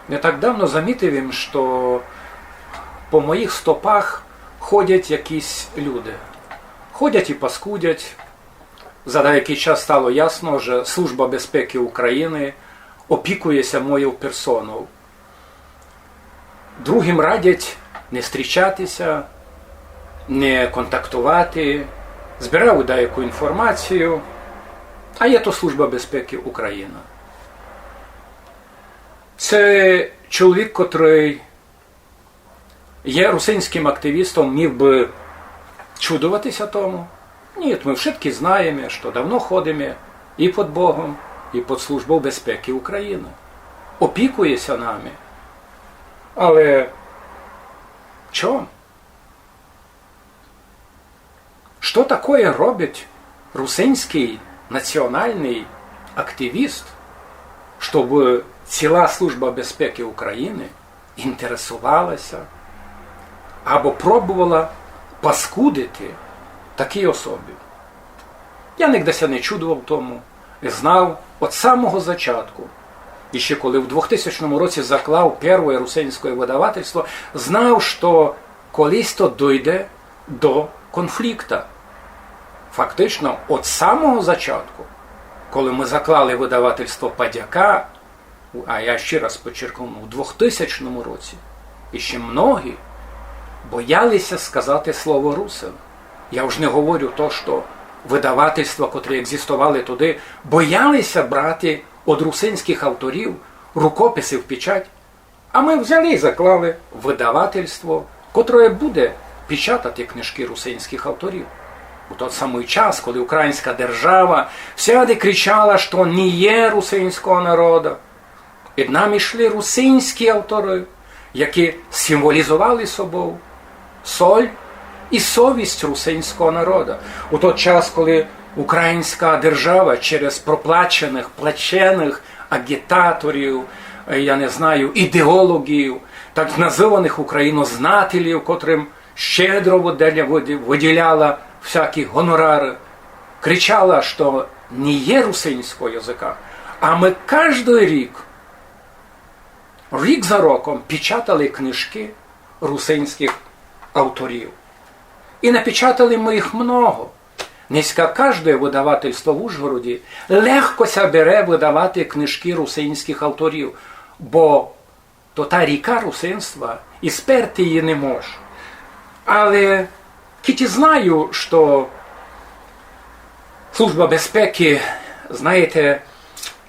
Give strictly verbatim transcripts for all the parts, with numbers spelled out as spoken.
Не так давно замітив им, што по моїх стопах ходять якісь люди. Ходять і паскудять. За деякый час стало ясно, што Служба безпекы Украины опікує ся мойов персонов. Другым радять не стрічати ся, не контактовати, збирав даяку інформацію, а є то Служба безпекы Украины. Ци чоловік, котрый є русинськым активістом, міг бы чудовати ся тому? Ні, мы вшыткі знаєме, што давно ходиме і під Богом, і під Службов безпекы Украины. Опікує ся нами. Але чом? Што такоє робить русинськый націоналный активіст, штобы ціла Служба безпекы Украины інтересовала ся або пробовала паскудити такій особі? Я нигде ся не чудовав тому, знав од самого зачатку. І ще коли в двохтисячному році заклав первоє русинськоє выдавательство, знав, што колись то дойде до конфлікта. Фактично, од самого зачатку, коли мы заклали выдавательство Падяка, а я ще раз подчеркну, у двохтисячному році, іще многі бояли ся сказати слово русин. Я уж не говорю то, што выдавательства, котрі екзістовали тогды, бояли ся брати од русинськых авторів рукописи в печать, а мы взяли і заклали выдавательство, котроє буде печатати книжкы русинськых авторів. У тот самый час, коли українська держава всяды кричала, што не є русинського народа, ид нами йшли русинські авторы, які символізовали собов соль і совість русинського народа. У тот час, коли українська держава через проплаченых, плаченых агітаторів, е, я не знаю, ідеологів, так называных українознателів, котрым щедро выделя-, выді-, выділяла всякі гонорары, кричала, што не є русинського языка. А мы каждый рік, рік за роком печатали книжкы русинськых авторів. І напечатали мы їх много. Нынька каждоє выдавательство в Ужгороді легко ся бере выдавати книжкы русинськых авторів, бо то та ріка русинства, і сперти її не мож. Але кідь і знаю, што Служба безпекы, знаєте,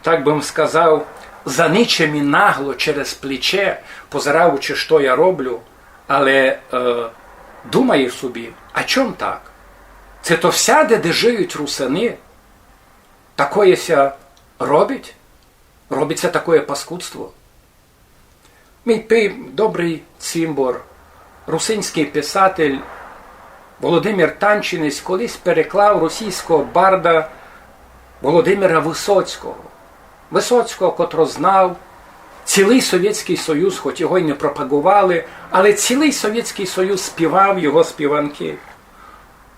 так бы м сказав, заниче ми нагло через плече, позираючи, што я роблю, але, е, думаю собі, а чом так? Ци то всяде, де жиють русины, такоє ся робить? Робить ся такоє паскудство? Мій пи-, добрый цімбор, русинськый писатель Володимир Танчинець колись переклав російського барда Володимира Высоцького. Высоцького, котрого знав цілый Совєтськый Союз, хоть його й не пропаговали, але цілый Совєтськый Союз співав його співанкы.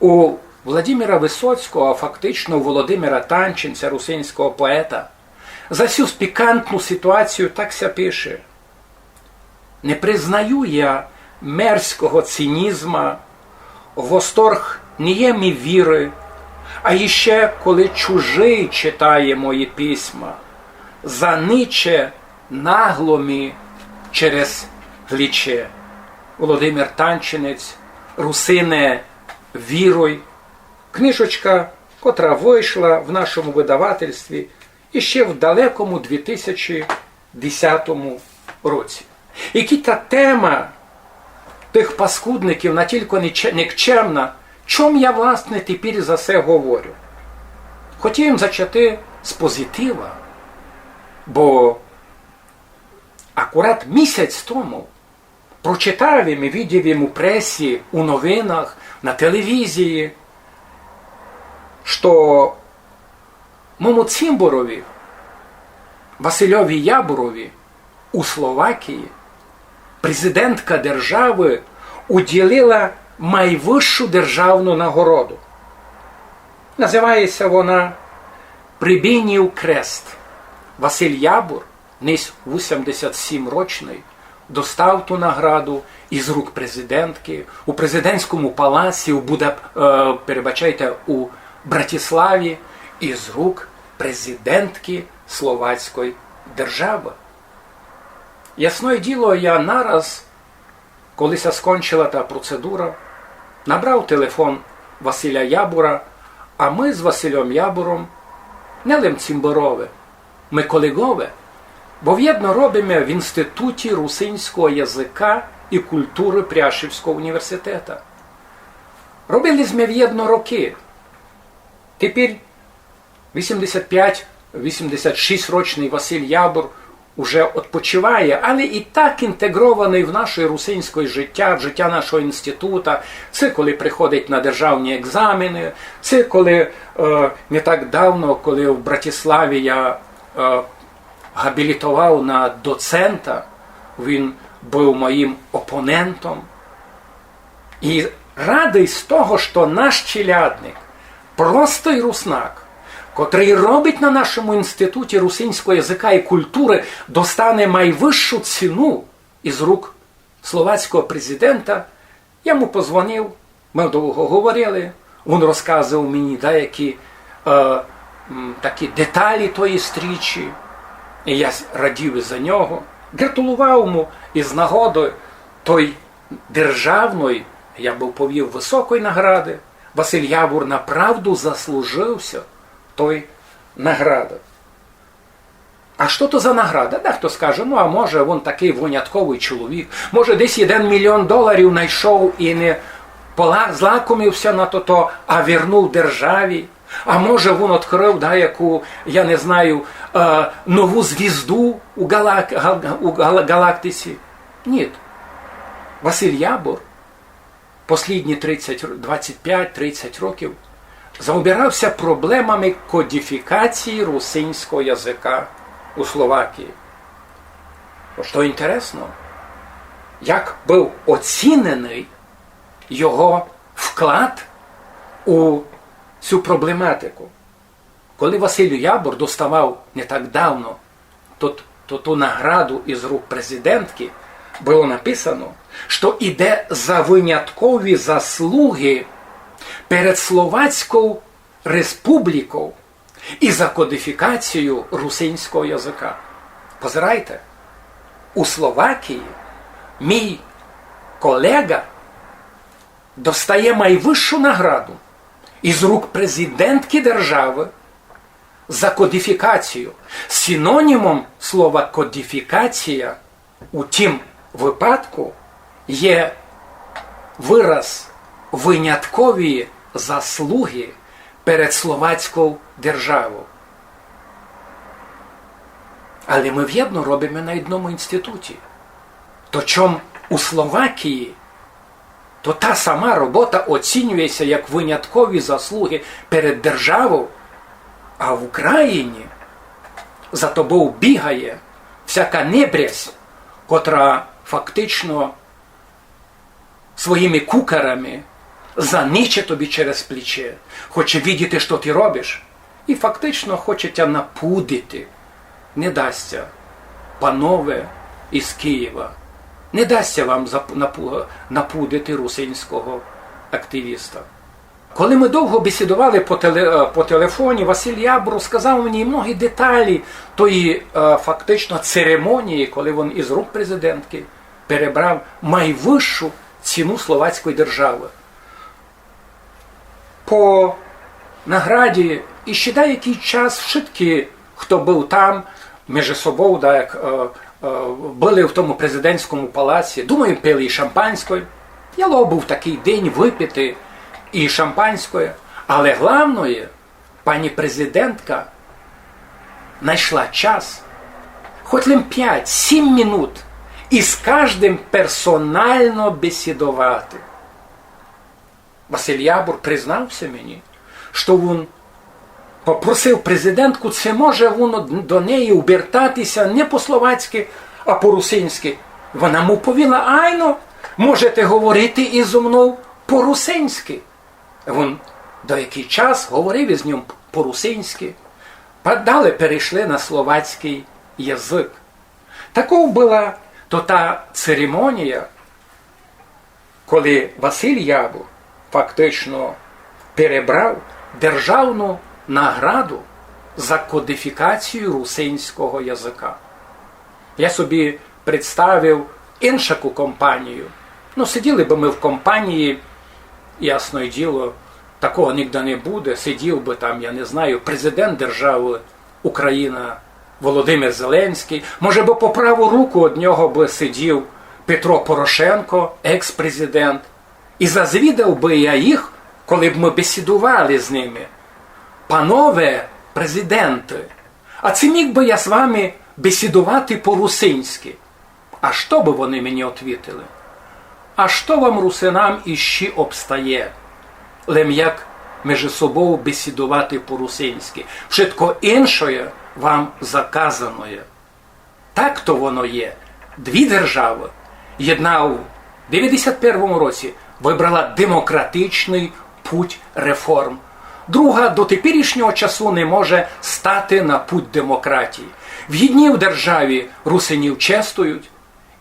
У Владимира Высоцького, а фактично у Володимира Танчинця, русинського поета, за сю пікантну ситуацію так ся пише: Не признаю я мерзкого цинізма, восторг не є ми віры, а іще, коли чужый читає мої письма, заниче нагло ми через плече. Володимир Танчинець, Русине, віруй. Книжечка, котра вышла в нашому выдавательстві іще в далекому дві тисячі десятому році. І кідь та тема тых паскудників натілько ниче-, никчемна, чом я, власне, тепер за се говорю? Хотів им зачати з позитива, бо акурат місяць тому прочитав им і видів им у пресі, у новинах, на телевізії, што мому цімборові, Васильові Ябурові, у Словакії президентка державы уділила майвысшу державну нагороду. Называє ся вона Прибінів крест. Василь Ябур Нись вісімдесят сім рочный достав ту награду из рук президенткы у президентському палаці у Будап-, е, перебачайте, у Братиславі из рук президенткы словацькой державы. Ясноє діло, я нараз, коли ся скончила та процедура, набрав телефон Василя Ябура, а мы з Васильом Ябуром не лем цімборове, мы колеґове, бо вєдно робиме в Інституті русинського языка и културы Пряшівського університета. Робили зме вєдно рокы. Тепер вісімдесят пять, вісімдесят шість рочный Василь Ябур уже одпочиває, але и так інтеґрованый в наше русинське життя, в життя нашого інститута. Ци коли приходить на державні екзамены, ци коли, е, не так давно, коли в Братиславі я, е, ґабілітовав на доцента, він быв моїм опонентом. И радый з того, што наш челядник, простый руснак, котрый робить на нашому Інституті русинського языка и културы, достане майвысшу ціну из рук словацького президента, я му позвонив, мы довго говорили, він розказовав мені деякі, е, м, такі деталі тої стрічі, и я с-, радів из-за нього. Ґратуловав му из нагоды той державной, я бы повів, высокой награды. Василь Ябур направду заслужив ся той награды. А што то за награда? Дехто скаже: «Ну, а може, він такый вынятковый чоловік, може, десь єден мільйон доларів найшов и не пола-, злакомив ся на тото, а вернув державі. А може, він одкрыв даяку, я не знаю, е, нову звізду у галак-, гал-, у гала-, галактиці». Ніт. Василь Ябур послїдні тридцять, двадцять пять, тридцять років заобирав ся проблемами кодифікації русинського языка у Словакії. Што інтересно, як быв оціненый його вклад у сю проблематику. Коли Василь Ябур доставав не так давно тот-, ту, ту награду из рук президенткы, было написано, што іде за выняткові заслугы перед Словацьков Республіков и за кодифікацію русинського языка. Позирайте, у Словакії мій колеґа достає майвысшу награду из рук президенткы державы за кодифікацію. Синонімом слова кодифікація у тім выпадку є выраз выняткові заслугы перед словацьков державов. Але мы вєдно робиме на єдному інституті. То чом у Словакії то та сама робота оцінює ся як выняткові заслугы перед державов, а в Україні за тобов бігає всяка небрязь, котра фактично своїми кукарами заниче тобі через плече, хоче видіти, што ты робиш, и фактично хоче тя напудити. Не дасть ся, панове из Києва, не дасть ся вам зап-, напу-, напудити русинського активіста. Коли мы довго бесідовали по теле-, е, по телефоні, Василь Ябур розказав мені многі деталі тої, е, фактично церемонії, коли він из рук президенткы перебрав майвысшу ціну словацької державы. По награді іщи даякый час вшыткі, хто быв там, межи собов, да, як, е, е, были в тому президентському палаці, думаю, пили и шампанськоє. Яло быв такый день выпити и шампанськоє. Але главноє, пані президентка найшла час, хоть лем пять-сім минут, и з каждым персонално бесідовати. Василь Ябур признав ся мені, што він попросив президентку, ци може він до неї обертати ся не по-словацькы, а по-русинськы. Вона му повіла: «Айно, можете говорити и зо мнов по-русинськы». Він даякый час говорив из ньом по-русинськы. Па дале перейшли на словацькый язык. Таков была то та церемонія, коли Василь Ябур фактично перебрав державну награду за кодифікацію русинського языка. Я собі представив иншаку компанію. Ну, сиділи бы мы в компанії, ясне діло, такого нігде не буде, сидів бы там, я не знаю, президент державы Україна Володимир Зеленськый, може бы по праву руку од нього бы сидів Петро Порошенко, екс-президент. І зазвідав бы я їх, коли б мы бесідували з ними: «Панове президенты, а ци міг бы я з вами бесідувати по-русинськы?» А што бы вони мені отвітили? А што вам, русинам, іщи обстає, лем як межи собов бесідувати по-русинськы? Вшытко иншоє вам заказаноє. Так то воно є. Дві державы. Єдна в девятдесят первому році выбрала демократичный путь реформ. Друга до теперішнього часу не може стати на путь демократії. В єдній державі русинів чествують,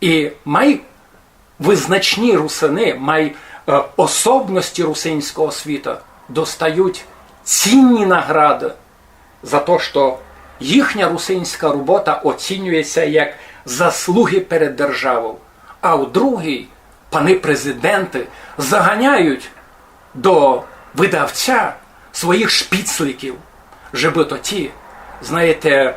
і май визначні русины, май, е, особности русинського світа достають цінні награды за то, што їхня русинська робота оцінюється як заслуги перед державов. А в другій паны президенты заганяють до выдавця своїх шпіцликів, жебы то ті, знаєте,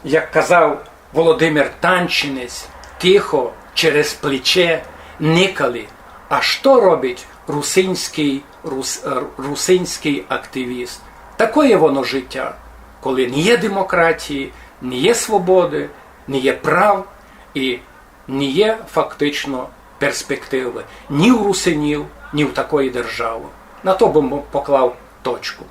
як казав Володимир Танчинець, тихо, через плече никали. А што робить русинськый, рус-, е, русинськый активіст? Такоє воно життя, коли не є демократії, не є свободы, не є прав і не є фактично перспективы ні у русинів, ні у такої державы. На то бы м поклав точку.